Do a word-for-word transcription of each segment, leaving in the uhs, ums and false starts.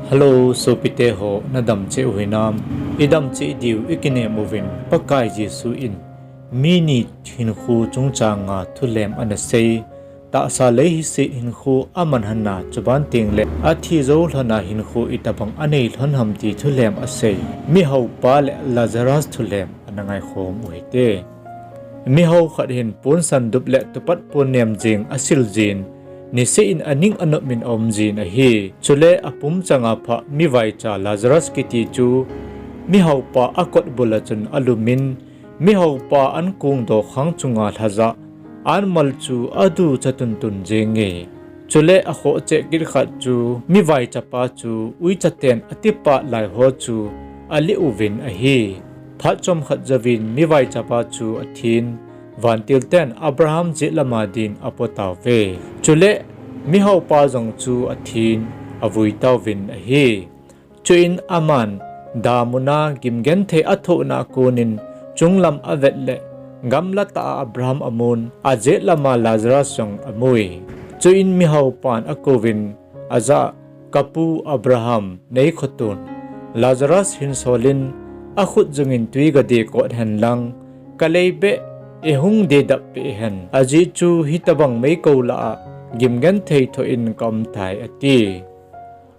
Hello, sopite ho, nadam cheh uvinam? Idam cheh diu ikinem uvin, Pakai Jesu in mi ni hinkho chungchanga thulem anasei. Tahsa lei hiset hinkho aman lhona, chuban tengle athi jou lhona hinkho itobang anei lhon ham ti thulem asei. Mihaopa le Lazarus thulem ana ngaikhom uhite. Mihao khat hin ponsan dup le tupat pon nem jeng asil jin, niseh in aning anop in aum jin ahi. Chule apum changa pha mivaicha Lazarus kiti chu mihaopa akotbul a chun alumin, mihaopa ankong dokhang chunga lhajah anmal chu aducha tuntun jenge. Chule akhoh cheh kit khat chu mivaichapa chu uichaten atipah lai ho chu alih uvin ahi. Phat chomkhat jouvin mivaichapa chu athin, vantilten Abraham jet lama din apotauve. Chule mihaopa jong chu athin, avuitauvin ahi. Chuin aman damuna gimgenthei athohna a konin chunglam avetle, gamla tah a Abraham amun, ajet lama Lazarus jong amui. Chuin mihaopan akouvin, ajah, Kapu Abraham, neikhoton, Lazarus hin solin, akhut jungin twi gade kot henlang, kalei beh eihung dedap peh hen, ajeh chu hitobang meikong lah a gimgenthei thoh in kaumtai, ati.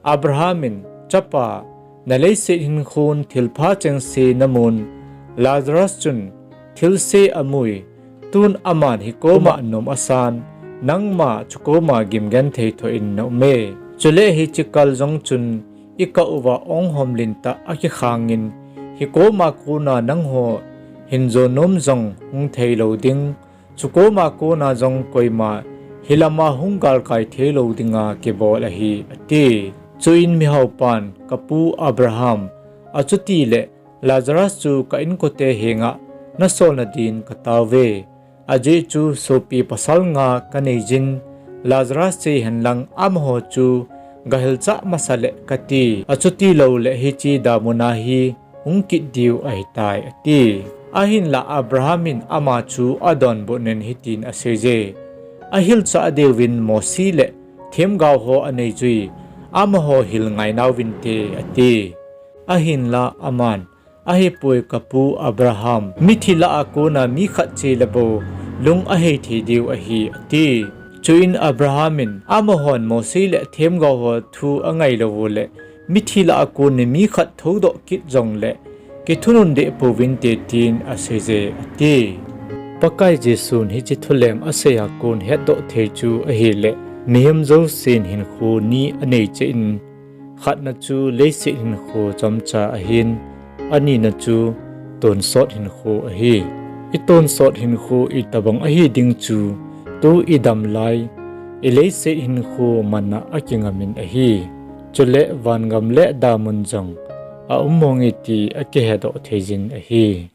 Abraham in, Chapa, naleiset hinkhon thilpha chengse namun, Lazarus chun thilse amui, tun aman hikoma nom asan, nangma chukoma gimgenthei thoh in naume. Chule hiche kal jong chun ikah uva onghom lentah akikhangin, hikoma kona nangho hin jonom jong hung theilou ding, chukoma kona jong koima hilama hung galkai theilou dinga kibol ahi, ati. Chuin mihaopan, Kapu Abraham, achutile Lazarus chu ka inkote henga nasolna din kataove. Ajeh chu sopi pasal nga kaneijin, Lazarus cheihenlang amaho chu gahilchah masale kati. Achutiloule hiche damuna hi hung kit diu ahitai, ati. Ahinla Abraham in ama chu adonbutnin hitin aseije, Ahilchah diuvin Mosi le themgao ho aneijui, amaho hil ngainauvinte, ati. Ahinla aman, Ahipoi kapu Abraham, mithi lah a kona mi khat chele bou lung ahei thei diu ahi, ati. Chuin Abraham in, Amahon Mosi le themgao ho thu angailouvule, mithi lah a kona mi khat thoudoh kit jongle kithunun deh pouvinte, tin aseije, ati. Pakai Jesun hiche thulem asei a kon hetdoh thei chu ahile, mihem jousen hinkho ni anei cheh in, khatna chu leiset hinkho chomcha ahin, anina chu tonsot hinkho ahi. Itonsot hinkho itobang ahi ding chu, tu idam lai, ileiset hinkho manna akingamin ahi. Chule vangam le damun jong aum monge ti akihedoh theijin ahi.